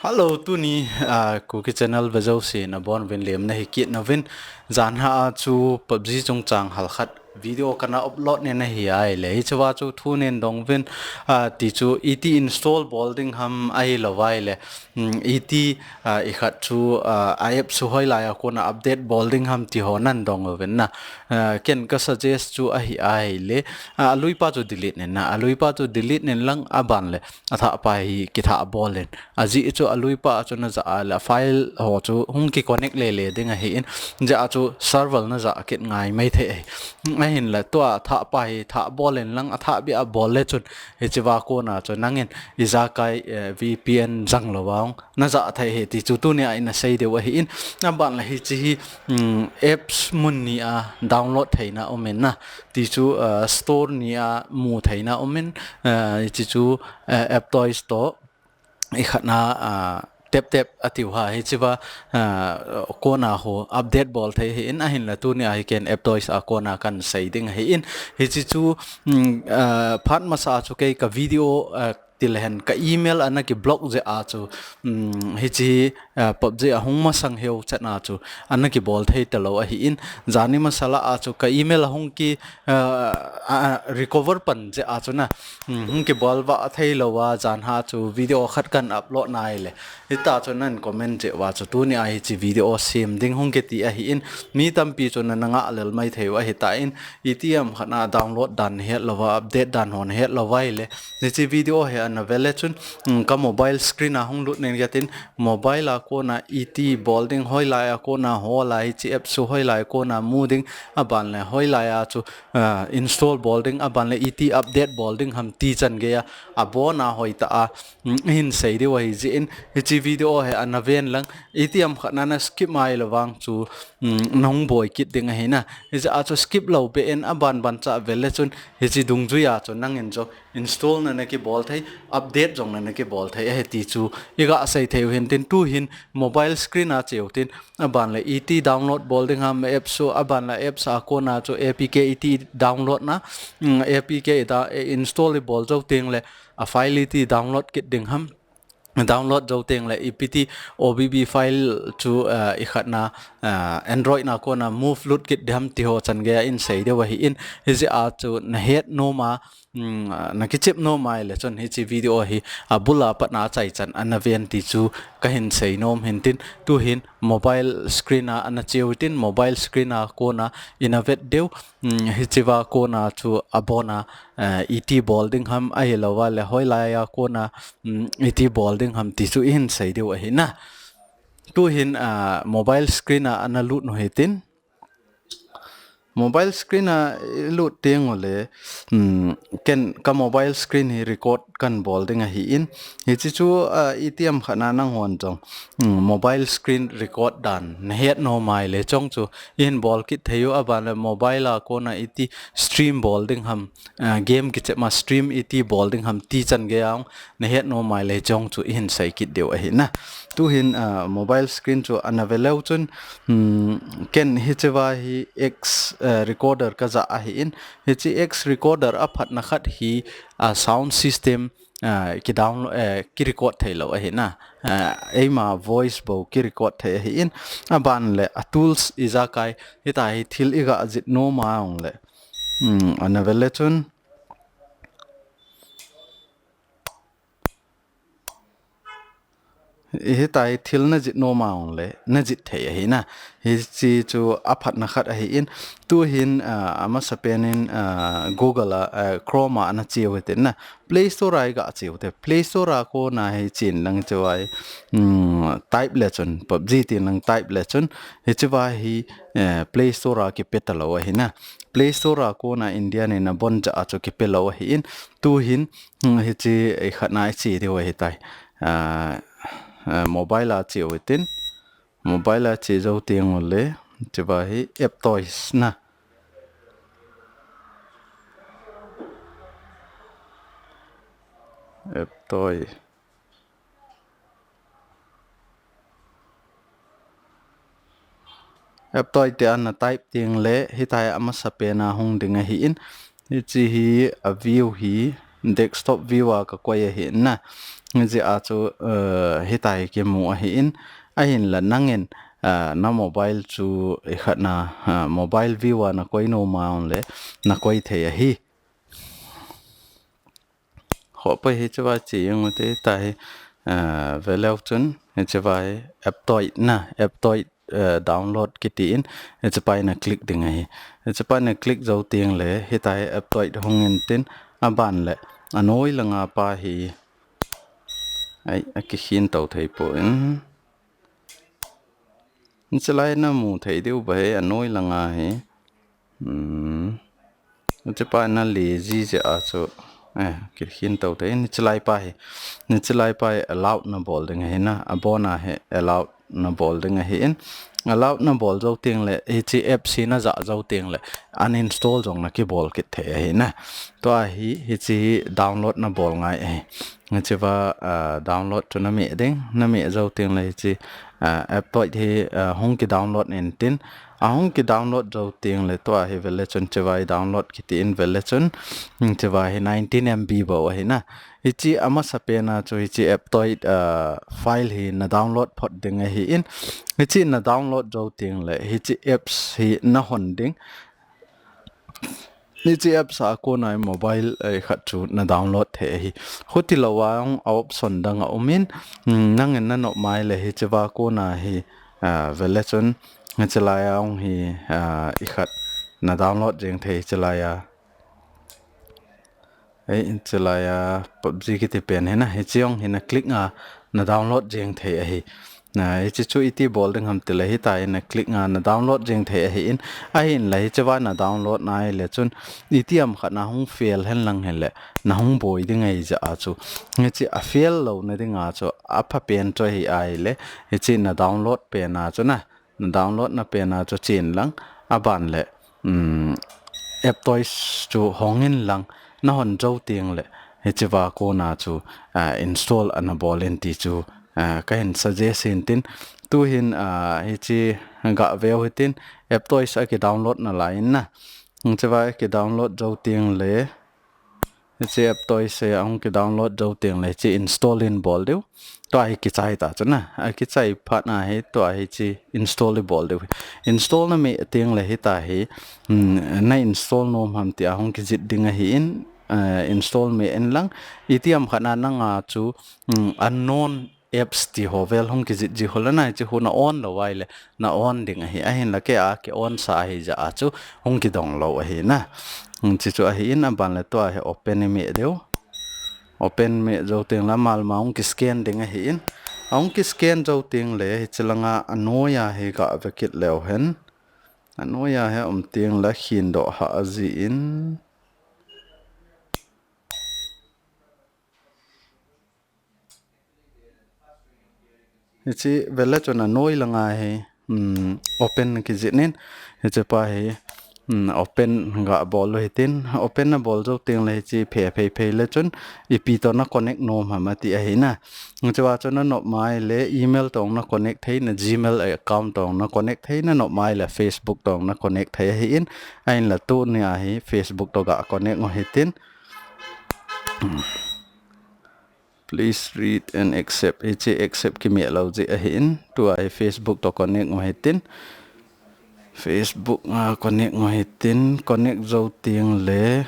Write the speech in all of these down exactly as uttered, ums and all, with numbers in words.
Hello, tuni, ah, Kuki Channel vejouse nabonuvin lemna hikit nauvin. Janhi a chu PUBG chungchang halkhat video kana upload nin ahi ahile, hichea chu thunin donguvin, ah, ti chu iti install bol ding ham ahilouva ahile, um, iti, ah, ikhat chu, ah, a app chu hoilai a kona update bol ding ham ti ho nan donguvin na. Ah, ken ka suggest chu ahi ahile, ah, aluipa chu delete nin na, aluipa chu delete nin lang, aban le athahpa hi kithah bol in. Ajeh chu aluipa chu najah a le file ho chu hung kiconnect lele ding ahin, jeh a chu server najah kit ngai maithei ahi. Ahinla tua athahpa hi thah bol in lang, athah beh a bol le chun hichea kona chu nangin ijakai, eh, V P N jang louva hung najah thei ahi ti chu tunia ina sei diu ahin, aban le hiche hi, um, apps mun ni a download theina umin na, ti chu, ah, store ni a mu theina umin, ah, hiche chu, ah, App Toys toh ikhatna, ah, tep tep atiu ha, hichea, ah, kona ho update bol thei ahin, ahinla tunia hi ken App Toys a kona kan sei ding ahin, hiche chu, um, ah, phat masa chu kei ka video, ah, tilehen ka email ana kiblock jeh a chu, um, hiche, ah, PUBG ahung masang heu chan a chu ana kibol thei talou ahin, jani masa lah a chu ka email ahung ki, ah, ah, recover pan jeh a chu na, um, hung kibol vah thei louva, janhi a chu video khat kan upload na ahile, hitia chu nan comment jeh uva chu tunia hiche video sem ding hung kiti ahin, mi tampi chu nana ngah lel maithei u ahitan, itiham khat na download dan nahet louva, update dan ho nahet louva ahile, hiche video hi ana ve le chun, um, ka mobile screen a hung lut nin katin, mobile a kona iti bol ding, hoilai a kona hola hiche app chu hoilai a kona mu ding, aban le hoilai a chu, ah, install bol ding, aban le iti update bol ding ham ti chan geiya abona hoitah a, um, ihin sei diu ahi jeh in, hiche video hi ana ven lang, itiham khat na na skip mai louvang chu, um, nahung boi kit ding ahi na. Hijeh a chu skip lou beh in aban ban cha ve le chun hiche dungjuia chu nangin jong install nana kibol thei, update jong nana kibol thei ahi ti chu iga sei thei u hintin, tuhin mobile screen a cheu tin, aban le iti download bol ding ham apps chu, aban le apps a kona chu A P K iti download na, um, A P K da, eh, install ibol jou teng le a file iti download kit ding ham, download jou teng le ipi ti O B B file chu, ah, ikhatna, ah, Android na kona move lut kit ding ham ti ho chan geiya in sei diu ahin, hijeh a chu nahet nom a, um, ah, nakichep nom ahile chun hiche video hi abul a pat na achaichan ana ven ti chu kahin sei nom hintin, tuhin mobile screen a ana cheu tin, mobile screen a kona ina vet diu, um, hichea kona chu abona, eh, iti bol ding ham ahilouva le hoilai a kona, um, iti bol ding ham ti chu ihin sei diu ahi na. Tuhin, ah, mobile screen a ana lut u hitin. Mobile screen a ilut teng ule, um, ken ka mobile screen hi record kan bol ding ahin, hiche chu, ah, itiham khat na nanghon jong, um, mobile screen record dan nahet nom ahile chong chu ihin bol kit thei u, aban le mobile a kona iti stream bol ding ham, ah, game kichep ma stream iti bol ding ham ti chan geiya nahet nom ahile chong chu ihin sei kit diu ahi na. Tuhin, ah, mobile screen chu ana ve leu chun, um, ken hichea hi X, ah, recorder kajah ahin, hiche X recorder aphatna khat hi, ah, sound system, ah, kidownload, eh, kirecord thei lou ahi na. Ah, eima voice bou kirecord thei ahin, aban le a tools ijakai hitia hi thil iga jih nom a ule, um, ana ve le chun, hitia hi thil najih nom a ule najih thei ahi na. Hiche chu aphatna khat ahin, tuhin, ah, amasapen in, ah, Google a, ah, Chrome a ana cheu hitin na. Play Store a iga cheu te. Play Store a kona hi chen lang cheu a hi, um, type le chun, PUBG tin lang type le chun, hichea hi, eh, Play Store a kipe talou ahi na. Play Store a kona India neina bon jeh a chu kipe lou ahin, tuhin, um, hiche ikhatna iche diu ahitai. Ah, ah, mobile a cheu hitin. Mobile a che jou teng ule, hichea hi App Toys na. App Toy. App Toy ti ana type teng le, hitia hi amasapen a hung ding ahin, hiche hi a view hi, desktop view a kakoi ahi in na. Hijeh a chu, eh, hitia hi kimu ahi in, ahinla nangin, eh, na mobile chu ikhat na, eh, mobile view a nakoi nom a ahile, nakoi thei ahi. Khoh poi hiche va che jeng u hite, hitia hi, eh, veleu chun, hiche va hi Aptoide na, Aptoide, eh, download kiti in, hiche pa hi na click ding ahi. Hiche pa hi na click jou teng le, hitia hi Aptoide hung in tin, aban le, anoi langa pa hi, ai, akikhin to thei poi. Hiche lai na mu thei diu ahi, anoi langa hi. Hmm. Hiche pa na le ji jeh a chu. Eh, kikhin to thei. Hiche lai pa hi. Hiche lai pa hi allowed na bol ding ahi na. Abon a hi allowed na bol ding ahi in. Allowed na bol jou teng le, hiche apps hi na ja jou teng le, uninstall jong na kibol kit thei ahi na. Tua hi, hiche hi download na bol ngai ahi. Hiche va, ah, download chu na meh ding, na meh jou teng le hiche, ah, Aptoide hi, ah, hung ki download in tin, ahung ki download jou teng le tua hi vele chun hiche va hi download kiti in vele chun, hmm, hiche va hi nineteen M B bou ahi na. Hiche amasa pen a chu hiche Aptoide, ah, file hi na download phot ding ahi in, hiche na download jou teng le hiche apps hi na hon ding. Hiche apps a kona hi mobile, eh, khat chu na download thei ahi. Khuti lou a hung a option dang a um in, mm, nangin na nop mai le hiche va kona hi, ah, vele chun, hiche lai a hung hi, ah, ikhat na download jeng thei hiche lai a. Ei, hiche lai a PUBG kiti pen hi na, hiche hung hi na click a na download jeng thei ahi. Na, hiche chu iti bol ding ham tile hitia hi na click a na download jeng thei ahi in, ahinla hiche va na download nai le chun itiham khat na hung fail hen lang hile, na hung boi ding ahi jeh a chu. Hiche a fail louna ding a chu, apha pen chu ahi ahile, hiche na download pen a chu na, na download na pen a chu chen lang, aban le, um, Aptoide chu hong in lang, na hon jou teng le, hiche va kona chu, ah, install ana bol in ti chu, ah, kahin suggest in tin, tu hin, ah, hiche ga veu hitin, Aptoide a ki download nalai in na. Hiche va ki download jou teng le, hiche Aptoide a hung ki download jou teng le hiche install in bol diu. Tua hi kichai ta chu na. A kichai phat na hi tua hiche install i bol diu. Install na meh teng le hitia hi, mm, na install nom ham ti a hung kijih ding ahi in, eh, install meh in lang. Itiham khat na nanga chu, mm, unknown apps ti ho vel hung kijih ji ho le na, hiche khu na on lou ahile, na on ding ahi, ahinla kei a ki on sa ahi jeh a chu hung kidong lou ahi na. Hiche chu ahi in aban le tua hi open i meh diu. Open meh jou teng le amal ma hung ki scan ding ahi in. Ahung ki scan jou teng le hiche langa anoi a hi ga ve kit leu hen. Anoi a hi um teng le khin doh hah aji in. Hiche vele chun anoi langa hi, um, open kijih in, hiche pa hi, um, open ga bol u hitin, open na bol jou teng le hiche phe phei phei le chun ipi toh na connect nom ham ati ahi na. Hiche va chun na nop mai le email toh na connect thei, na Gmail account toh na connect thei, na nop mai le Facebook toh na connect thei ahi in, ahinla tuni a hi Facebook toh ga connect u hitin. Um. Please read and accept. Hiche accept kimeh lou jeh ahi in. Tua hi Facebook toh connect u hitin. Facebook a connect u hitin. Connect jou teng le.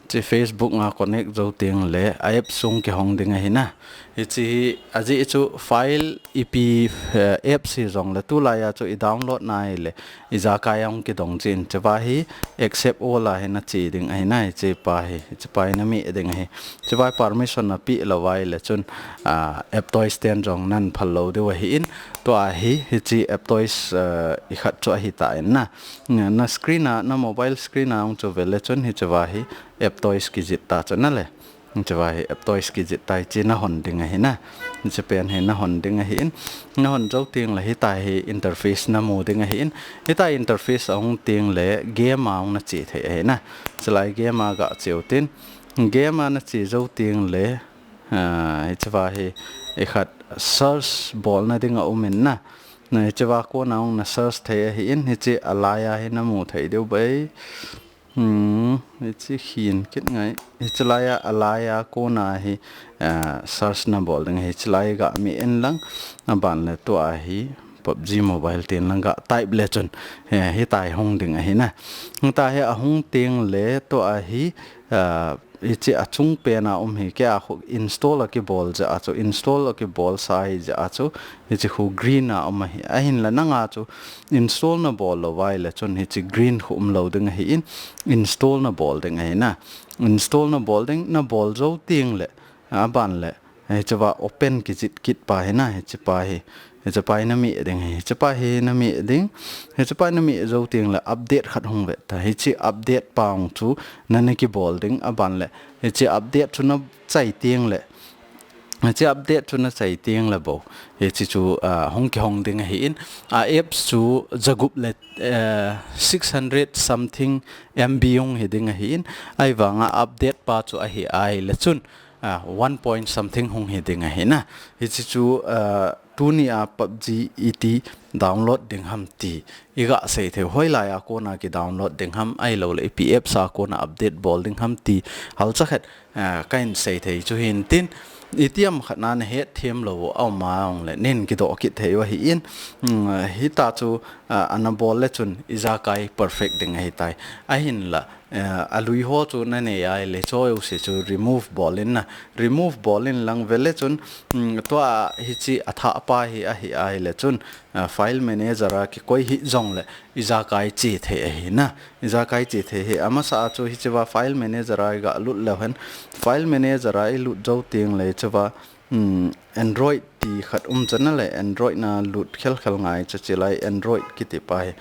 Hiche Facebook a connect jou teng le. A app sung kihong ding ahi na. Hiche hi, ajeh chu file ipi, eh, apps hi jong le tulai a chu i download nai le ijakai a hung kidong chin, hiche va hi accept all a hi na che ding ahi na, hiche pa hi, hiche pa hi na meh ding ahi. Hiche va hi permission na peh lou vai le chun, ah, Aptoide ten jong nan phal lou diu ahi in, tua hi, hiche Aptoide, ah, i khat chu ahi ta in na. Na screen a, na mobile screen a hung chu vele chun hiche va hi Aptoide kijih ta chu na le. Hiche va hi Aptoide kijih ta hiche na hon ding ahi na. Hiche pen hi na hon ding ahi in. Na hon jou teng le hitia hi interface na mu ding ahi in. Hitia interface a hung teng le game a hung na che thei ahi na. Chulai game a ga che u tin. Game a na che jou teng le, ah, hiche va hi i khat search bol na ding a um in na. Na hiche va kona hung na search thei ahi in. Hiche a lai a hi na mu thei diu bai. Hmm, hichi hin kit ngai. Hichi laiya, alaiya kona hi, ah, search na bol ding. Hichi lai ga mi en lang, aban le tua hi PUBG Mobile tin lang ga type le chun. He, hitai hung ding ahi na. Hita hi ahung teng le tua hi, ah, hichi achung pen a um hi kei a khu install a kibol jeh a chu, install a kibol sa hi jeh a chu, hichi khu green a um ahi. Ahin la nanga chu install na bol lou vai le chun hichi green khu um lou ding ahi in, install na bol ding ahi na. Install na bol ding, na bol jou teng le, aban le, hichi va open kijih kit pa hi na, hichi pa hi. Hichi pa hi na mi ding hi, hichi pa hi na mi ding. Hichi pa hi na mi jou teng le update khat hung ve ta. Hichi update pa hung chu na na kibol ding aban le. Hichi update chu na chai teng le. Hichi update chu na chai teng le bou. Hichi chu, ah, hung kihong ding ahi in. A apps chu jagup le, eh, six hundred something M B hung hi ding ahi in. Ahivanga update pa chu ahi ai le chun. Ah, one point something hung hi ding ahi na. Hichi chu, ah, tuni a PUBG iti download ding ham ti. I ga sei thei hoilai a kona ki download ding ham ahilou le ipi apps a kona update bol ding ham ti. Halcha khat, ah, ka hin sei thei chu hin tin. Itiam khat na na het them lou a um a ong le nin kidoh kit thei u ahi in. Hmm, hita chu, ah, ana bol le chun ijakai perfect ding ahi tai. Ahin la, eh, a lui ho chu na nei ai le, choi u se chu remove bol in na. Remove bol in lang ve le chun, mm, tua hichi a thah pa hi ahi ai le chun, eh, file manager a kikoi hi jong le, ijakai che thei ahi na. Ijakai che thei hi. Amasa a chu hichi va file manager a i ga lut leu hen. File manager a i lut jou teng le chu va, Hmm, Android ti khat um chana le Android na lut khel khel ngai cha chi lai Android kiti pa hi.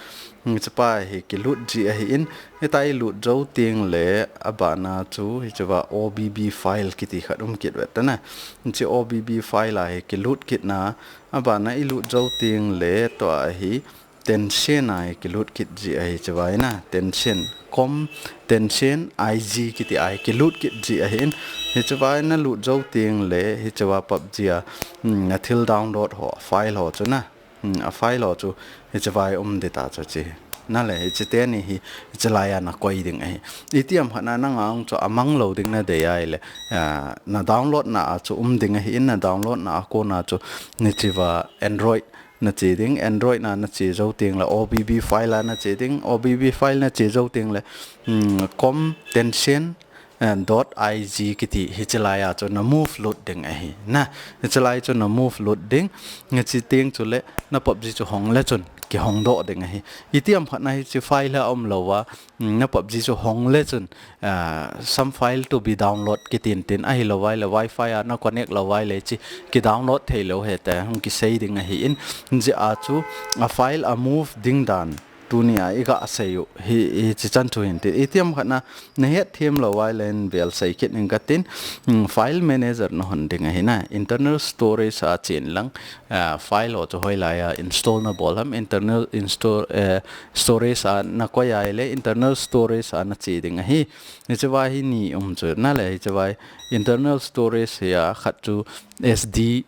Hmm, cha pa hi kilut ji ahi in, hita i lut jou teng le abana chu hichi va O B B file kiti khat um kit ve ta na. Hichi O B B file a hi kilut kit na, abana i lut jou teng le tua hi Tencent a hi kilut kit ji ahi chi vai na. Tencent, com, Tencent, I G kiti a hi kilut kit ji ahi in. Hichi vai na lut jou teng le, hichi va PUBG a, hmm, na thil download ho, file ho chu na. Hmm, a file ho chu, hichi vai um di ta chu chi. Na le, hichi teni hi, hichi laiya na koi ding ahi. Itiam khat na nanga ong chu amang lou ding na dei ai le, ah, na download na a chu um ding ahi in na download na a kona chu, hichi va Android na che ding, Android na na che jou teng le, O B B file a na che ding, O B B file na che jou teng le, hmm, com Tencent, eh, dot I G kiti hichi laiya chu na move lut ding ahi. Na, hichi lai chu na move lut ding, hichi teng chu le, na PUBG chu hong le chun, kihong doh ding ahi. Itiam khat na hichi file a um lou va, Hmm, na PUBG chu hong le chun, ah, some file to be download kitin tin ahilou vai le Wi-Fi a na connect lou vai le chi ki download thei lou hite hung kisei ding ahi in, jeh a chu a file a move ding dan tuni a i ga sei u hi, hichi chan chu hin tin itiam khat na na het them lou vai le in vel sei kit ning ka tin, hmm, file manager na hon ding ahi na internal storage a chen lang, ah, file ho chu hoilaiya install na bol ham internal install, eh, storage a na koi ai le internal storage a na che ding ahi. Hichi vai hi ni um chu na le hichi vai internal storage hi a khat chu S D,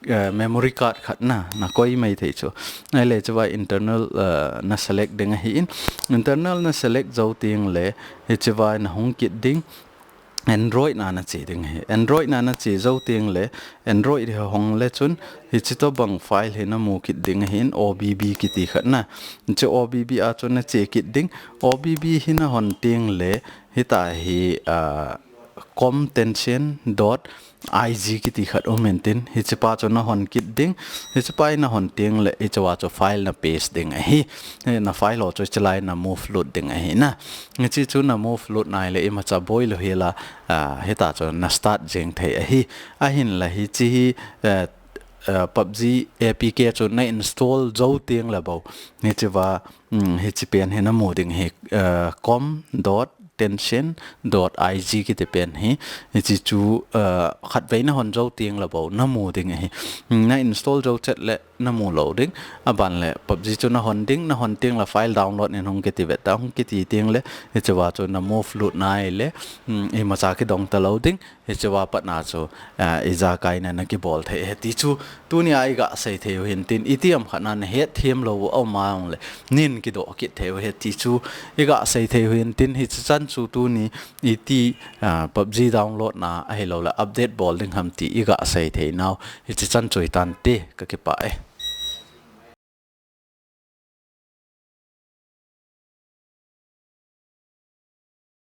eh, memory card khat na, na koi mai thei chu. Ai le hichi vai internal, eh, na select ding ahi in internal na select jou teng le hichi vai na hung kit ding. Android na na che ding ahi. Android na na che jou teng le, Android hi hong le chun, hichi to bang file hi na mu kit ding ahi in O B B kiti khat na. Hichi O B B a chu na che kit ding. O B B hi na hon teng le, hita hi, ah, com Tencent dot I G kiti khat um in tin, hichi pa chu na hon kit ding. Hichi pa hi na hon teng le, hichi va chu file na paste ding ahi. Hi na file ho chu hichi lai na move lut ding ahi na. Hichi chu na move lut nai le imacha boi lou hi la, ah, hita chu na start jeng thei ahi. Ahin la hichi hi, eh, eh, PUBG A P K chu na install jou teng le bou. Hichi va, mm, hichi pen hi na mu ding hi, eh, com dot tencent dot I G kiti pen hi. Hichi chu, eh, khat vei na hon jou teng le bou na mu ding ahi. Mm, na install jou chet le, namu lou ding. Aban le PUBG chu nahon ding, nahon teng le file download in hung kiti vet ta, hung kiti teng le, hichea chu na move lut nai le, um, imacha kidong talou ding, hichea pat na chu, ah, ijakai na nakibol thei ahi ti chu, tunia iga sei thei u hin tin, itiham khat na nahet them lou u aum a le, nin kidoh kit thei u ahi ti chu, iga sei thei u hin tin, hichi chan chu tuni, iti, ah, PUBG download na ahilou le, update bol ding ham ti, iga sei thei nau, hichi chan chu hitante, kakipah e.